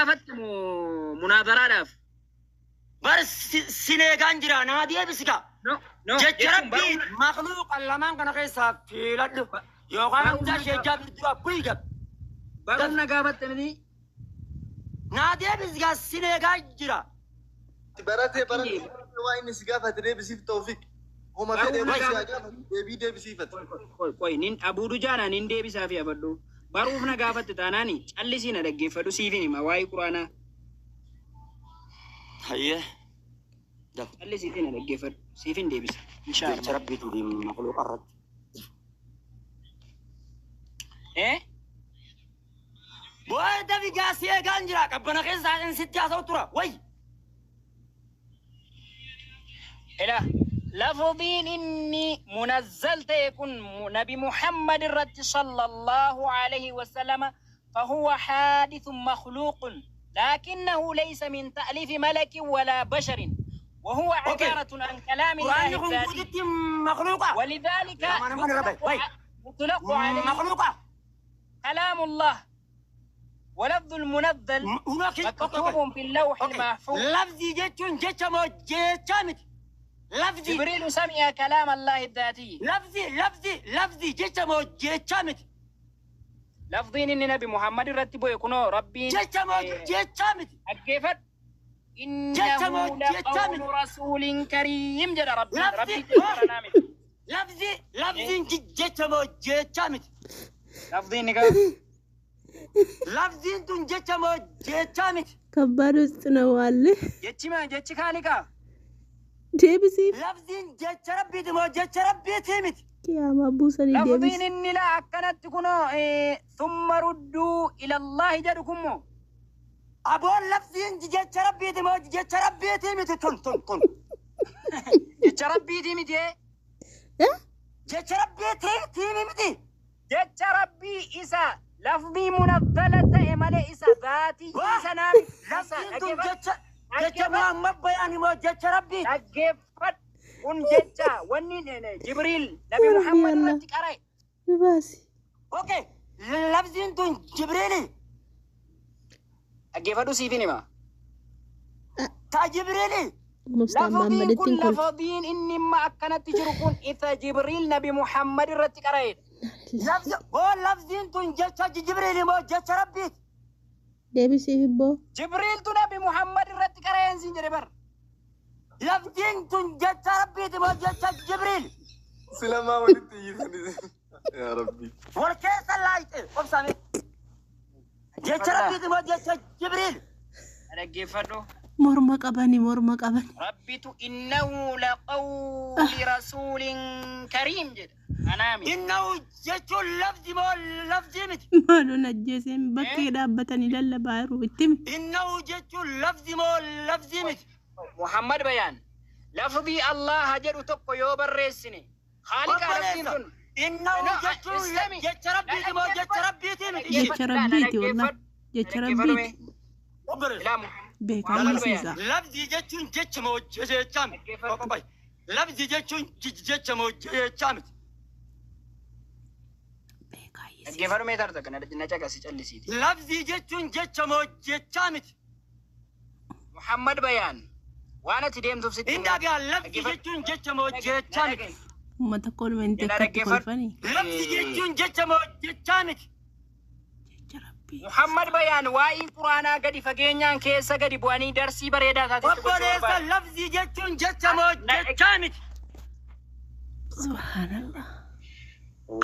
gaafatte moo munaadaraadhaaf? Bar sin eegaan jira naa deebisi kaa. No, no, Jecha jechuun rabbii baruun makluuqa lamaan kana keessaa filadhu. Yookaan baruun Hamzaa na Sheek gaaf Jaabir duraa bu'i gab. baruun na gaafatte miti. Naa deebisi kaa sin eegaa jira. Baratee baratee Akki baratee waa inni si gaafate deebisiif Tawfiq. Homa baruun fedhe na waa si haa gaafatte. gaafatu deebii deebisiifate. Qoy qoy nin Abuu Dujaanaa nin deebisaa fi abadhu. Baruuf na gaafatte taanaani callisii na dhaggeeffadhu siifin hima waa'ee quraanaa. Hayyee. Daf. Callisii na dhaggeeffadhu siifin deebisa Jecha inshaallah. rabbiitu makluuqa irratti. Eh? Booda dafi gaa si eegaan jira qabbana keessa saaxin sitti haasa'u tura. Wayi. Ila lafziin inni munazzal ta'e kun nabi Muhammad irratti sallallahu alayhi wasallama fahuwa haadithun makhluuqun lakinnahu laysa min ta'liifi malakin walaa basharin وهو Okay. عبارة عن كلام الله Quraanni kun الذاتي guututti makluuqa. ولذلك Lamaan nama irra bahe. يطلق Wayi. يطلق عليه Makluuqa. كلام الله ولفظ المنزل Okay. Okay. مكتوب في اللوح Okay. المحفوظ Lafzi jechuun jecha moo jecha miti. Lafzi جبريل سمع كلام الله الذاتي lafzi lafzi lafzi jecha moo jecha miti. لفظين إن نبي محمد رتبه يكونوا ربي Jecha moo jecha miti. أكيفت Jecha إنه moo jecha لقول miti. رسول كريم جل ربي Lafzi ربي جل miti. lafzi lafziin jecha moo jecha miti. لفظين نقا Lafziin tun jecha moo jecha miti. ከባድ ውስጥ ነው አለ جتشي ما جتشي خالقا deebisiif Lafziin jecha rabbiiti moo jecha rabbiiti miti. qiyaamaa buusanii لفظين deebisi. إني لا أكنت كنو إيه ثم ردوا إلى الله جدكم Aboon lafziin jecha rabbiiti moo jecha rabbiiti miti tun tun tun. جتش ربي دي متي Eh? Jecha rabbiiti miti. جتش ربي إسا لفظي منزلة إمالي إسا ذاتي Waa إسا نامي إسا lafziin tun أكيفت jecha jecha أكيفت Muhammad bayaani moo jecha rabbiiti. dhaggeeffadhu kun jecha wanni Jibriil nabi Rabbi Muhammad Allah irratti qara'e nu baasi. Okay. Lafziin tun Jibriili. dhaggeeffadhu siifin hima. Ta Jibriili. Mustaan Lafziin kun Muhammadittiin kolfa. lafziin inni imma akkanatti jiru kun isa Jibriil nabi Muhammad irratti qara'edha. Lafzi oo lafziin tun jecha Jibriili moo jecha rabbiiti. Deebisiif ibboo. Jibriiltu nabi Muhammad irratti qara'een siin jedhe bar. Lafziin tun jecha rabbiiti moo jecha Jibriili. Silamaa walitti iyyitanii. Yaa Rabbi. Wal keessa laayite obsame. Jecha Dhaggeeffadhaa. rabbiiti moo jecha Jibriili. Dhaggeeffadhu. Morma qabani morma qabani. Rabbitu innahu laqawli rasuulin kariim jedha. Anaami. Innahu jechuun lafzi moo lafzii miti. Maaloon ajjeeseen bakkee dhaabbatanii lallabaa jiru itti himi. Innahu jechuun lafzi moo lafzii miti. Muhammad bayaan lafzii Allah jedhu tokko yoo barreessine Khaaliqa lafziin Obboleessa. tun Innahu No, jechuun istami. jecha rabbiiti moo jecha rabbiiti miti. Jecha rabbiiti wallah. Jecha rabbiiti. Obboleessa. Ilaa Beekaa Muhammad bayaan. barsiisa. Lafzi jechuun jecha moo jecha miti. Qoqoqoy. Lafzi jechuun jecha moo jecha miti. Beekaa hiisiisa. Dhaggeeffadhu mee tarta kana na caqasi callisiiti. Lafzi jechuun jecha moo jecha miti. Muhammad bayaan waan ati deemtuuf sitti Inni dhagaa lafzi jechuun jecha moo jecha miti. Uummata kolmeen Ila akkatti dhaggeeffadhu. kolfanii. Lafzi jechuun jecha moo jecha miti. Jecha rabbii. Muhammad bayaan waa'ee quraanaa gadi fageenyaan keessa gadi bu'anii darsii bareedaa taatetti gochuu Obboleessa barbaada. lafzi jechuun jecha moo jecha miti. Subhaanallah.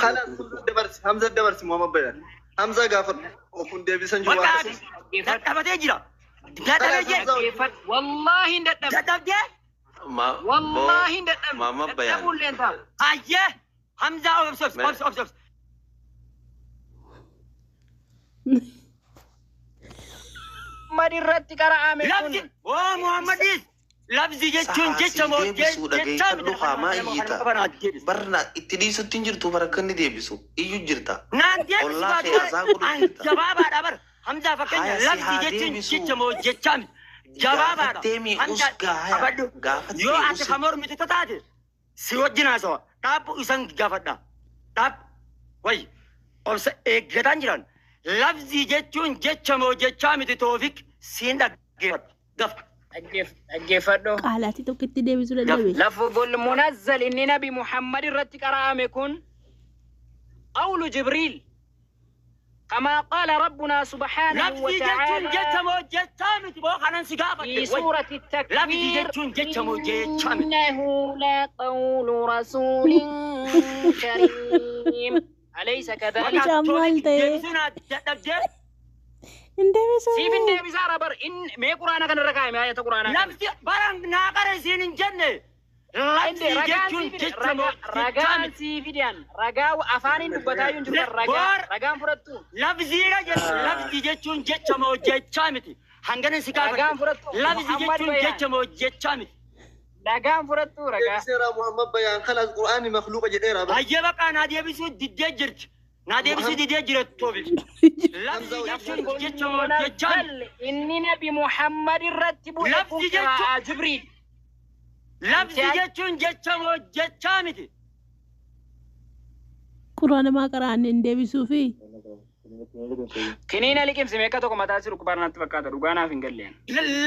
Kalaas Hamza dabarsi Hamza dabarsi Muhammad bayaan. Hamza gaafadhu. Ofuun deebisan jiru Bakka waan ta'eef. dadhabatee jira. Dadhabee jira. Dhaggeeffadhu. Wallaahi hin dadhabne. Dadhabdee Wallaahi hin dadhabne. Muhammad bayaan. Dadhabuu illee hin taatu. hayyee Hamzaa obs obs obs obs obs. Muhammad irratti qara'ame Lafzi kun oo Muhammadis lafzi jechuun jecha moo Deebisuu jecha dhageeffadhu miti. haamaa iyyita. Barna itti dhiisutti hin jirtu bara akka inni deebisu. Iyyuu jirta. Naan deebisu Ollaa kee baatu azaa godhu an jirta. jabaabaadha bara. Hamzaa fakkeenya Haya si lafzi haa jechuun deebisu. jecha moo jecha miti. Jabaabaadha. Gaafattee mi us Hamzaa gaaya. qabadhu. Gaafattee Yoo ati us. ka mormitu taate si wajjin haasawa. Dhaabbu isan gaafadha. Dhaab wayi obsa eeggataan jiran. Lafzii jechuun jecha moo jechaa miti Toofik siin dhaggeeffadhu. Gafa. Dhaggeeffadhu. Qaalaatti tokkotti deebisuu dadhabe. Lafzul munazzal inni Nabi Muhammad irratti qara'ame kun qawlu Jibriil كما قال ربنا سبحانه Lafzii jechuun jecha وتعالى moo jechaa miti boo kanan si في gaafadhe. سورة Lafzii التكوير jechuun jecha moo jechaa miti. إنه لقول رسول كريم أليس كذلك؟ Mucaan maal ta'e? Deebisuu naa dadhabdee. Hin deebisuu. Siif hin deebisaa bar in mee quraana kanarra kaa'ime ayata quraanaa kana. Lafzi baran naa qara isiin hin jenne. Lafzii Ragaan jechuun sii fide jecha moo jechaa ragaan miti. sii fidan ragaa afaaniin dubbataa hin jiru ragaa ragaan fudhattu Lafziidha jechuun lafzi jechuun jecha moo jechaa miti. Hanganan si ragaan gaafadhe. fudhattu Lafzi Muhammad jechuun Bayaan jecha moo jechaa miti. ragaan fudhattu ragaa Deebiseera Muhammad Bayaan kalaas Qur'aanni makluuqa jedheera. Hayyee baqaa naa deebisuu diddee jirti. Naa deebisuu diddee jira Toofik. Lafzi jechuun jecha moo jechaa miti. Inni Nabi Muhammad irratti bu'e kun Lafzi jechuun qiraa'aa Jibriil. Lafzi jechuun jecha moo jechaa miti. Quraana maa qara'an hin deebisuufi. Kiniina liqimsime akka tokko mataa si dhukkubaa natti fakkaata dhugaa naaf hin galleen.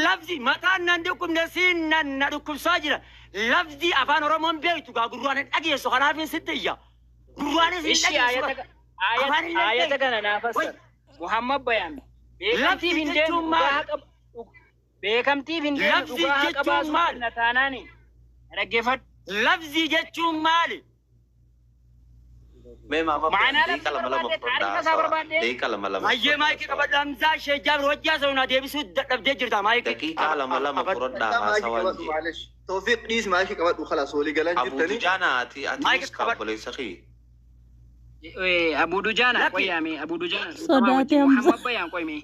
Lafzi mataan nan dhukkubne siin nan na dhukkubsaa jira. Lafzi afaan Oromoon beektu gaa gurraan hin dhageessu kanaaf hin sitti iyya. Gurraanis hin Ishi dhageessu. ayata Afaan illee hin ayata beektu. kana naaf Wai. fassara. Muhammad Bayaan beekamtiif Lafzi hin deemu jechuun dhugaa maali? haqa beekamtiif hin deemu Lafzi dhugaa haqa jechuun baasuu maali? na taanaani dhaggeeffadhu. Lafzi jechuun maali? Mee maama Ma'anaa lafti daqiiqa lama lama barbaadde fudhadhaa taarifa isaa haasawaa. barbaadde Daqiiqa lama lama Hayyee fudhadhaa maayikii haasawaa. qabadhu Hamzaa Sheekh Jaabir hojii haasa'u naa deebisuu dadhabdee jirta maayikii Daqiiqaa lama lama qabadhu. fudhadhaa Maayikii haasawaan qabadhu jee. maalesh. Tawfiiq dhiis maayikii qabadhu kalaas walii galan Abuu jirtanii. Dujaana ati ati Maayikii nus qabadhu. kaabboleessa kiyya. Abu Dujaana Lakki. qoyyaame Abu Dujaana Sodaate Hamza. Muhammad Bayaan qoyme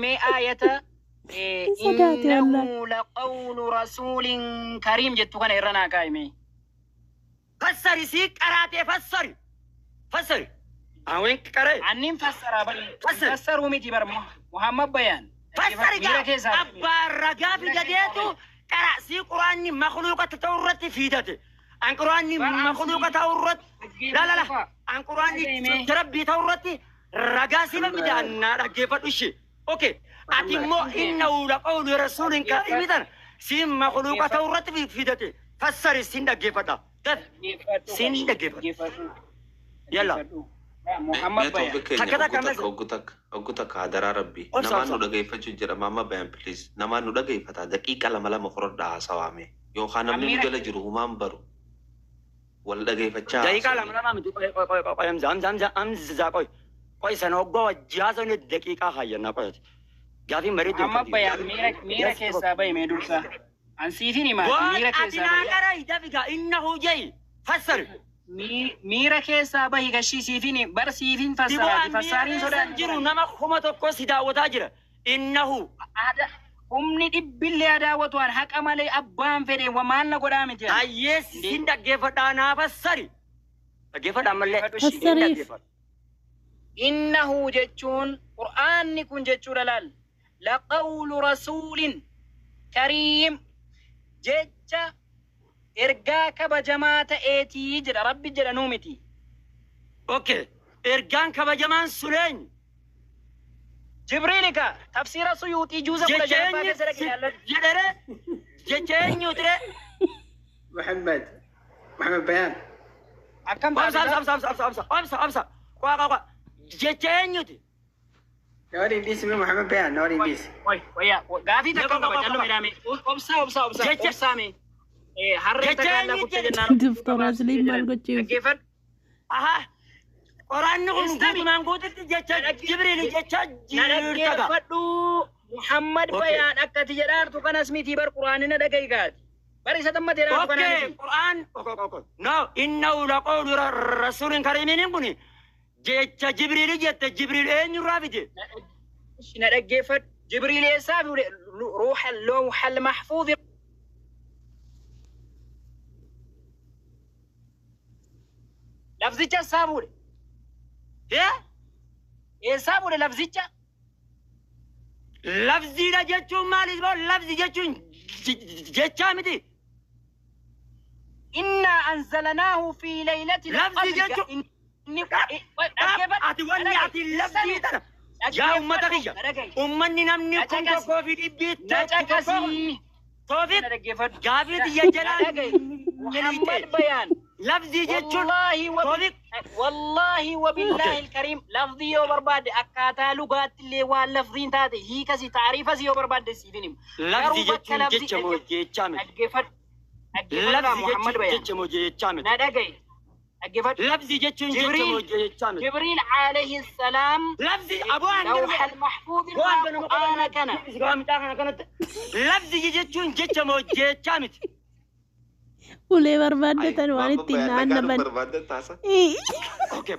mee ayata Sodaate Allah. إنه لقول رسول كريم jettu kana irra naa kaa'ime. Fassari sii qaraatee fassari. Fassari. Awin qaree. Annin fassara bar Fassari. fassaruu miti bar Muhammad Bayaan Fassari miira gaa keessaa abbaan ragaa fidateetu qara sii quraanni makluuqa ta'uu irratti fidate. An quraanni makluuqa ta'uu irratti la la la an quraanni rabbii ta'uu irratti ragaa si fida naa dhaggeeffadhu ishee. Okay. Ati immoo innahu laqawlu rasuulin kariimi tana sii makluuqa ta'uu irratti fidate. Fassari siin dhaggeeffadha. Daf siin dhaggeeffadha. Yalla. Muhammad Mee Bayaan Toofik keenya Takka takka oggu takka message. oggu takka oggu takka hadaraa rabbi. Obsa Namaan nu obsa. dhageeffachuu jira maama Bayaan please. Namaan nu dhageeffata daqiiqa lama lama fudhadhaa haasawaa mee. Yookaan namni nu Amira jala jiru humaan baru. Wal dhageeffachaa Daqiiqaa haasawaa lama mee. lama miti qoy qoy qoy qoy Hamza Hamza Hamza Hamza qoy qoy sana hoggoo wajji haasawni daqiiqaa kaayyannaa qoyati. Gaafiin bareedduu Muhammad qabdi. Bayaan miira miira keessaa bahi mee dursa. An siifin himaa Waan miira ati keessaa naa bahi. qara dafiga innahu jayi fassari. Miira keessaa bahi gashii siifin bar siifin Diboo fassaraati an miira fassaariin keessa sodaati jiru nama 1000 si daawwataa jira. Innahu Ada humni dhibbillee adaawwatu an haqa malee abbaan fedhe wa maal na godhaa miti ani. hayyee sin dhaggeeffadhaa naa fassari. Dhaggeeffadhaa ammallee sin Fassariif. dhaggeeffadha. Innahu jechuun qur'aanni kun jechuudha laal. Laqawlu rasuulin kariim jecha ergaa kabajamaa ta'eetii jedha rabbi jedha nuu miti. Okay. Ergaan kabajamaan sun eenyu? Jibriil ka tafsiira Suyuuxii juuza kudha Jecha shanaffaa eenyu keessa dhaqi ilaalladhu. jedhere? Jecha eenyuuti ree? محمد محمد بيان Akkam Obsa taate obsa obsa obsa obsa obsa obsa qo'a qo'a qo'a. Jecha eenyuti? نوري ديس من محمد بيان نوري ديس Wai, wayya, gaafii Mee takka qo'a qaba qo'a callu qo'a. midhaame. Obsaa, obsaa, obsaa, Jecha obsaa mee. Harree jecha takka eenyu kutte jedhe? jennaan Doftor Asliin maal gochuuf? Dhaggeeffadhu. Aha. Qoraanni kun Istami. guutumaan guututti jecha Jibriil jecha Na jirtaga. dhaggeeffadhu. Muhammad Okay. Bayaan akkati jedhaartu kanas miti bar quraanina dhagahi gaati. Bar isa tammate jedhaartu kanaa Okay, miti. Qur'aan. Okay, okay, okay. No, innahu laqawlu rasuulin kariimiin kun jecha Jibriil jette Jibriil eenyurraa fide? Na dhaggeeffadhu. Jibriil eessaa fuudhe? Ruuxa lawxal mahfuudhi lafzicha eessaa fuudhe? Eh? Eessaa fuudhe lafzicha? Lafziidha jechuun maali? Lafzi jechuun jechaa miti. إنا أنزلناه في ليلة Lafzi القدر jechuun إني ati wanni ati lafzii tana Yaa ummata kiyya. Ummanni namni kun tokkoo fi dhibbii Na tokko. caqasii. Toofiq Na dhaggeeffadhu. gaafii xiyya jalaa Na dhaga'i. Muhammad Bayaan. lafzii jechuun Wallaahi wa Toofiq wallaahi wabillaahi alkariim lafzii yoo barbaadde akkaataa lugaatti illee waan lafziin taate hiikasi taariifasi yoo barbaadde siifin hima. lafzii Garuu bakka jechuun lafzii jecha moo jechaa miti. dhaggeeffadhu. Dhaggeeffadhu Lafzii Muhammad jechuun Bayaan. jecha moo jechaa miti. Na dhaga'i. Dhaggeeffadhu. Lafzii jechuun jecha moo jechaa miti. Jibriil alayhi salaam Lafzii aboo lawxa almahfuuz irraa qur'aana kana. Lafzii jechuun jecha moo jechaa miti. Ulee barbaaddatan waan ittiin naannaban. Barbaaddan taasa. Okay,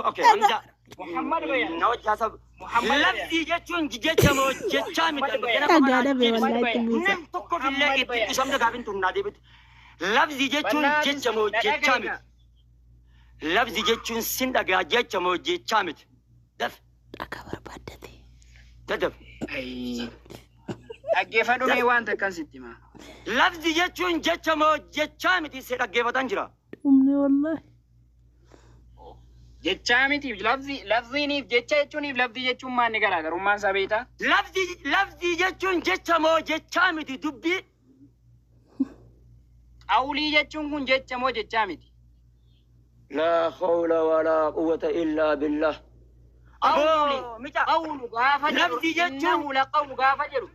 okay, Hamza. Muhammad Bayaan. Na wajji haasa'u. Muhammad Bayaan. Lafzii jechuun jecha moo jechaa miti. Dhagaa dhabe wallaahi itti buusa. Nam tokkoof illee itti dhisamne gaafin tun naa deebitu. Lafzii jechuun jecha moo jechaa miti. Lafzii jechuun sin dhagaa jecha moo jechaa miti. Daf, Dhagaa barbaaddate. dadab. Dhaggeeffadhu mee waan takkan sitti hima. Lafzii jechuun jecha moo jechaa miti si dhaggeeffatan jira. Dhumne wallaahi. Jechaa miti lafzi lafziiniif jecha jechuuniif lafzii jechuun maanni garaagarummaan isaa beektaa? Lafzii lafzii jechuun jecha moo jechaa miti dubbii. Qawlii jechuun kun jecha moo jechaa miti? لا حول ولا قوة إلا بالله. Qawli أبو متى qawlu gaafa jedhu Lafzi jechuun- innahu laqawlu gaafa jedhu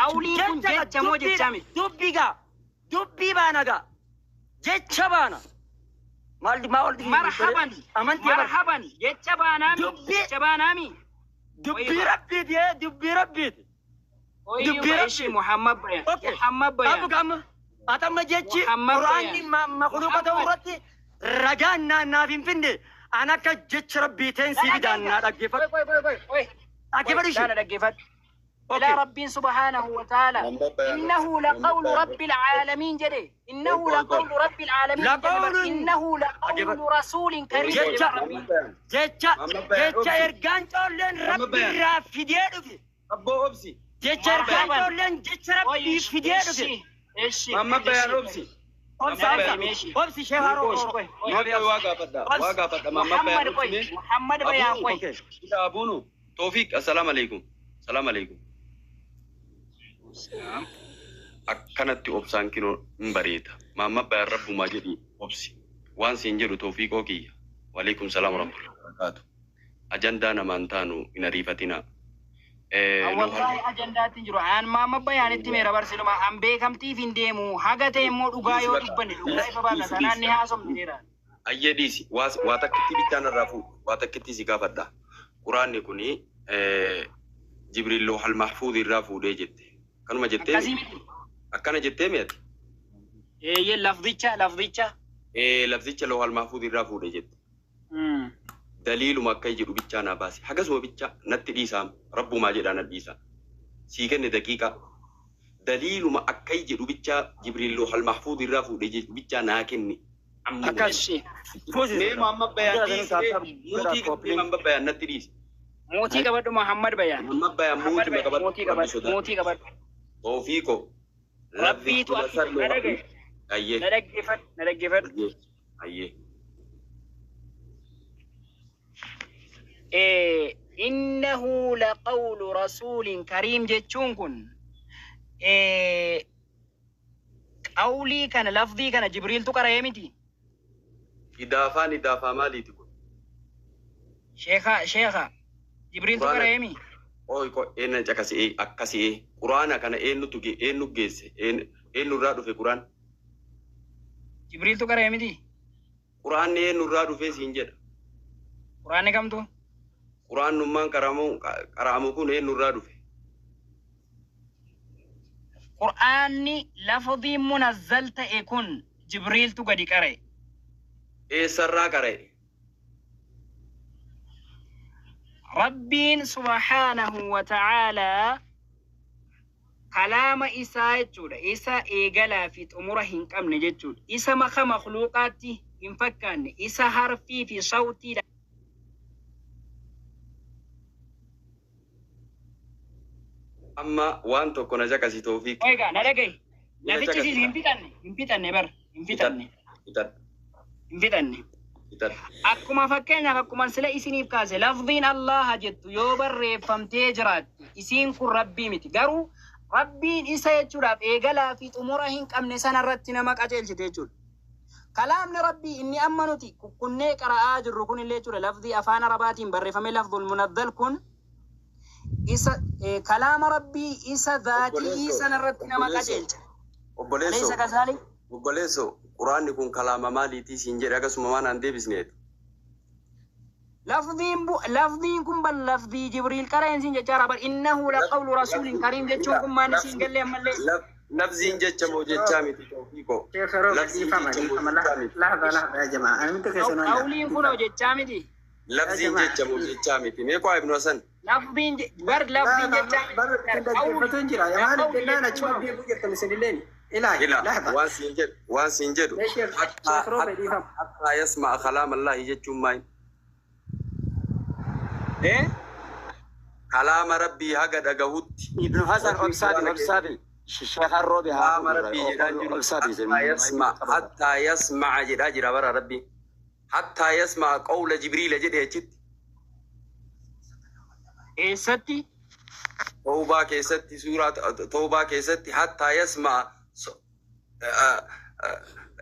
qawliin kun jecha moo jechaa miti? Dubbii gaa dubbii baana gaa jecha baana maal maa ol Marhaban amantii bara marhaban jecha baanaami Dubbii- jecha baanaami. dubbii rabbiiti dubbii rabbiiti. Dubbii Oyyuu ishi Rabbi. Muhammad Bayaan Okay. Muhammad Abu Bayaan gama atamma jechi Muhammad quraanni Bayaan. makhluuqa ta'uu Muhammad. irratti ragaan naaf hin finne an akka jecha rabbii ta'een si fidaan naa dhaggeeffadhu. Qoy qoy qoy qoy. Dhaggeeffadhu ishee. Laala dhaggeeffadhu. Okay. إلى رب سبحانه وتعالى Muhammad Bayaan. إنه لقول رب العالمين جدي إنه لقول رب العالمين لقول- جدي. إنه لقول رسول كريم Jecha- جدي. Jecha Muhammad Bayaan jecha obsi. ergaan coolleen Muhammad rabbi Bayaan. irraa fidee dhufe. Abboo obsi. Jecha ergaan Marhaban. coolleen jecha rabbii fidee dhufe. إيش Muhammad Bayaan obsi. Obsi obsi obsi shee haroo. Mee qoy waa gaafadha. Waa gaafadha. Muhammad محمد Bayaan قوي obsi mee. محمد بيان قوي Okay. Ila abuunu. Toofiq assalaamu alaikum. Assalaamu alaikum. Akkanatti obsaan kinoo hin bareeda. Muhammad Bayaan rabbumaa jedhi obsi. Waan siin jedhu toofiiqoo kiyya. Waalaikum salaam warahmatullahi wabarakaatu. Ajandaa namaan taanu hin ariifatinaa. Wallahi ajandaatti jiru. Aan maama bayaanitti meera barsiisuma. An beekamtiif hin deemu. Haga ta'e immoo dhugaa yoo dubbanne dhugaa ifa baala. Tanaan ni haasofne dheeraa. Ayyee dhiisi. Waa takkitti bittaan irraa fuudhu. Waa takkitti si gaafadha. Quraanni kuni Jibriil Loohal Mahfuuz irraa fuudhee jette. Kanuma jettee Akkasii miti. akkana jettee mi'ati. Eeyyee lafdicha lafdicha. Lafzicha Loohal Mahfuuz irraa fuudhee jette. Daliiluma akka jedhu bichaa naa baase. Hagasuma bichaa natti dhiisaam. Rabbumaa jedhaa na dhiisa. Sii kenne daqiiqaa. Daliiluma akka jedhu bichaa Jibriil Loohal Mahfuuz irraa fuudhee jedhu bichaa naa kenni. Amma Akkas. Mee Muhammad Bayaan dhiisi. Muutii qabdee Muhammad Bayaan natti dhiisi. Mootii qabadhu Muhammad Bayaan. Muhammad Bayaan Muhammad muutii Bayaan mootii qabadhu. qabadhu mootii qabadhu. Toofiiqo. Rabbiitu akka na dhagaye. Ayyee. Na dhaggeeffadhu na dhaggeeffadhu. Ayyee. Innahu laqawlu rasuulin kariim jechuun kun qawlii kana lafdii kana Jibriiltu qara'ee miti. Idaafaan idaafaa maaliiti kun? Sheekha sheekha Jibriiltu Quraana- qara'ee mi? Ooyi ko eenna caqasee akkasii quraana kana eenyutu eenyu geesse eenyurraa dhufe quraan? Jibriiltu qara'ee miti. Quraanni eenyurraa dhufe siin jedha. Quraanni kamtu? Quraannummaan qara'amu kun eenyurraa dhufe? Qur'aanni lafdii munazzal ta'e kun Jibriiltu gadi qara'e. Eessarraa qara'e? Rabbiin subhaanahu wa ta'aalaa kalaama isaa jechuudha. Isa eegalaa fi xumura hin qabne jechuudha. Isa maka makluuqaatti hin fakkaanne. Isa harfii fi sawtiidha. Amma waan tokko na caqasi Toofiq. Egaa na dhaga'i. Na Lafichi caqasi. siis hin fixanne. Hin fixanne bara. Hin fixanne. Fixadhu. Hin fixanne. Fixadhu. Akkuma fakkeenyaaf, akkuma sila isiniif kaase, lafziin Allaha jettu yoo barreeffamtee jiraatte, isiin kun rabbii miti. Garuu rabbiin isa jechuudhaaf eegalaa fi xumura hin qabne sanarratti nama qajeelchite jechuudha. Kalaamni rabbii inni amma nuti kukkunnee qara'aa jirru kun illee jechuudha, lafzii afaan arabaatiin barreeffame, lafzul munazzal kun isa kalaama rabbii isa zaatii Obboleessoo, sanarratti nama obboleessoo, qajeelcha. Obboleessoo, Alaysa kazaalik? obboleessoo, quraanni kun kalaama maaliitii siin jedhe, akkasuma waan aan deebisneeti. Lafziin kun bal lafzii Jibriil qareensiin jechaadha bar. Innahu laqawlu rasuulin kariim jechuun kun maal isiin gallee ammallee? Lafziin jecha moo jechaa miti, Tawfiiqoo? Sheekh Roobe, Lafziin dhiifama, jecha moo dhiifama. jechaa miti? Lahza, lahza, ya jamaa. Ani miti keessan waan Qawliin kunoo jechaa miti. Lafziin jecha moo jechaa miti? Mee qaa Ibnu Hasan. Lafziin bar lafziin jechaa miti. Bar dhaggeeffatu hin jira. Yaa maal jennaan achuma deebi'u jirtan isinilleen. Ilaahi, Ila lahza. waan siin jedhu, waan siin jedhu. Mee Sheekh Roobe, dhiifama. Hattaa yasma'a kalaama Allaahi jechuun maal? Eh? Kalaama rabbii haga dhagahutti. Ibnu Hasan, obsaabi, obsaabi. Sheekh Roobe haa Kalaama rabbii jedhaa jiru. obsaabi. Hattaa yasma'a, hattaa yasma'a jedhaa jira bara rabbii. Hattaa yasma'a qawla Jibriila jedhe achitti. Eessatti? Tawbaa keessatti, suuraa Tawbaa keessatti, hattaa yasma'a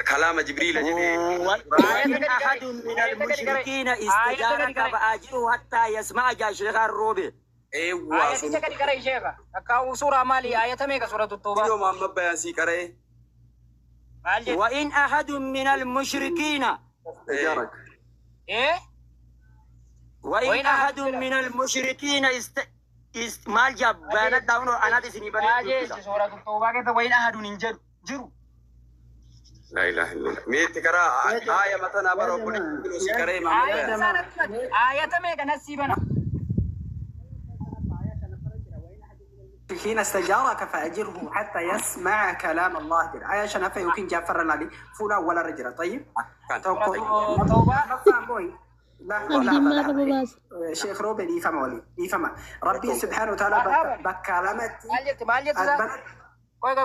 kalaama Jibriila jedhe. وإن أحد من المشركين استجارك فأجره حتى يسمع. جا شيخ الروبي. Eewwaa sun. Ayaticha gadi qara'e sheekha. Akka suuraa maali? Ayata meeqa suuratu Tawbaa? Yoo Muhammad Bayaan sii qara'e. Maal jedhe? وإن أحد من المشركين Eh? وإن وإن أحد أحد من المشركين است maal jabbaana daawunoo anaati isinii Maa banee. jechi suuratu Tawbaa keessa wayin ahadun hin jedhu jiru. La ilaha illallah. Mee itti karaa aaya matanaa bara obboleessi sii qara'e Muhammad Ayata Bayaan. isaa natti himate. Ayata meeqa nasii bana? حين استجارك فأجره حتى يسمع كلام الله جل آية شنفة يمكن جعفر العلي فولا ولا رجل. طيب. Suuratu Tawbaa. بوي لحظة. Abdiin لحظة. maal raba لحظة. baasa? شيخ روبن يفهم ولي يفهم ربي سبحانه وتعالى Marhaba. بكلامة Maal jetti? Maal jetti isaa? Qoy qoy.